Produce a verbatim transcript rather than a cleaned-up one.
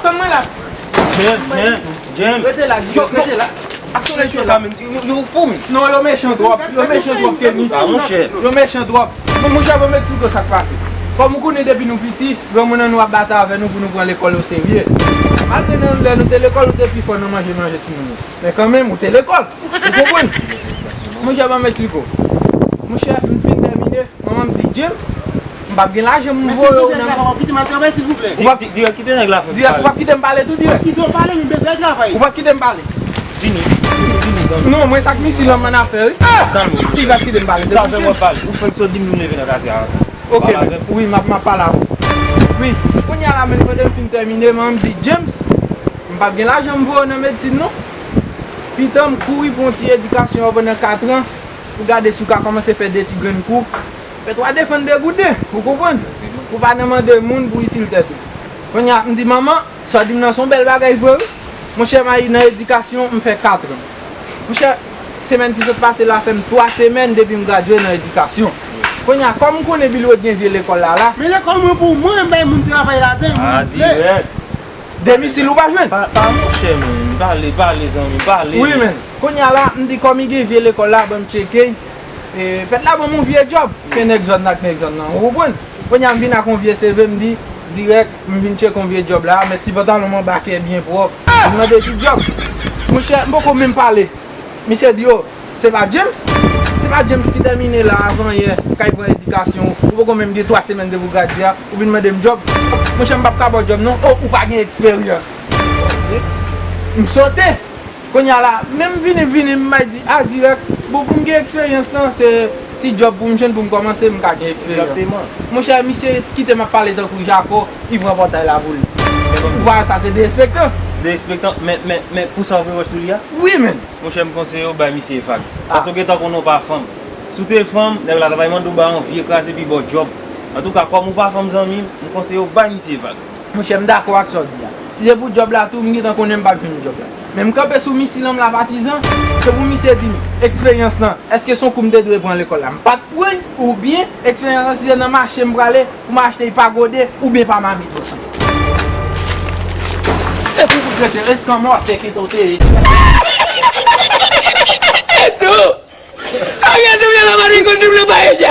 Tann mwen la. James, James, James. Rete la, Dirèk, rete la. Ak son mesye sa menm, yo, yo fou menm. Non, yo mechan twòp, yo mechan twòp, Kenny. Ah, monchè. Yo mechan twòp. Mon, monchè, bon, m eksplike w sa k pase. Kòm ou konnen depi nou piti, granmoun an nou ap batay avè nou pou nou pran lekòl oserye. Malgre nan lè nou te lekòl, ou te pi fò nan manje, manje timoun yo. Men kanmenm, ou te lekòl. Ou konprann? Monchè, ban m eksplike w. Monchè, m fin tèmine, manman m di, James, m p ap gen lajan m voye w nan. Kite m al travay, silvouplè. Ou p ap Di-, Dirèk, kite nèg la fè Dirèk, ou pale. P ap kite m pale tou, Dirèk? Kite w pale, m bezwen travay. Ou p ap kite m pale? Vini, vini, vini, zanmi. Non, mwen sa k misil lan m annafè, wi. Kalme w. Si l p ap kite m pale, se sa fè w ap pale. Ou fèk sot di m nou leve nan katye a sa. Ok, wi, m ap, m ap pale avè w. Wi, kounye a la, menm pandan m fin tèmine, manman m di, James, m p ap gen lajan m voye w nan medsin, non. Pitan m kouri pran yon ti edikasyon pandan katran, pou gade si w ka kòmanse fè de ti grenn kou. Fè twa defann de gouden, ou konprann? Ou pa nan mande moun pou itil tèt ou. Kounye a, m di, manman, sa w di m nan se yon bèl bagay vre, wi. Monchè, m al nan edikasyon, m fè katran. Monchè, semèn ki sot pase la fè m twa semèn depi m gradye nan edikasyon. Kounye a, kòm m konnen Bilwod gen vye lekòl la la. Men lekòl mwen pou mwen, m bay moun travay ladan, moun vle. Dirèk. Demisil ou pa jwenn? Pa, pa monchè, men. Pale, pale, zanmi, pale. Wi, men. Kounye a la, m di kòm li gen vye lekòl la, ban m tcheke. E, pèt la ban m yon vye djòb. Se nèg zòn nan ak nèg zòn nan, ou konprann? Kounye a, m vin ak yon vye C V, m di, Dirèk, m vin tcheke yon vye djòb la, met ti pantalon m anba kè byen pwòp. M mande ki djòb. Monchè, m poko menm pale. Misye di, o, se pa James? Se pa James ki tèmine la avan yè, k al pran edikasyon? Ou poko menm gen twa semèn depi w gradye a, ou vin mande m djòb? Monchè, m p ap ka ba w djòb non. O, ou pa gen eksperyans. M sote. Kounye a la, menm vini, vini, m bay di, a, Dirèk, bon, pou m gen eksperyans lan, se ti djòb pou m jwenn pou m kòmanse, m ka gen eksperyans. Egzakteman. Monchè, misye kite m ap pale tankou jako, li pran pòtay la pou li. Ou pa wè sa se derespektan? Derespektan, men, men, men pou sa w vle wè sou li a? Wi, men. Monchè, m konseye w bay misye vag. Paske w gentan konnen w pa fanm. Si w te fanm, nèg la ta pral mande w bay yon vye kraze pi ba w djòb. Antouka, kòm ou pa fanm, zanmi m, m konseye w bay misye vag. Monchè, m dakò ak sa w di a. Si se pou djòb la tou, m gentan konnen m p ap jwenn djòb la. Men m kanpe sou misil an m la, patizan. Se pou misye di m, eksperyans lan, èske se yon kou m te dwe pran lekòl la? M pa t pran l, oubyen eksperyans lan, si se nan mache m prale, pou m achte l pa gode, oubyen pa mamit, monchè. E pou ou rete eskanmòtè kite w te ye. Ariel te vle la mari konn double pa ede.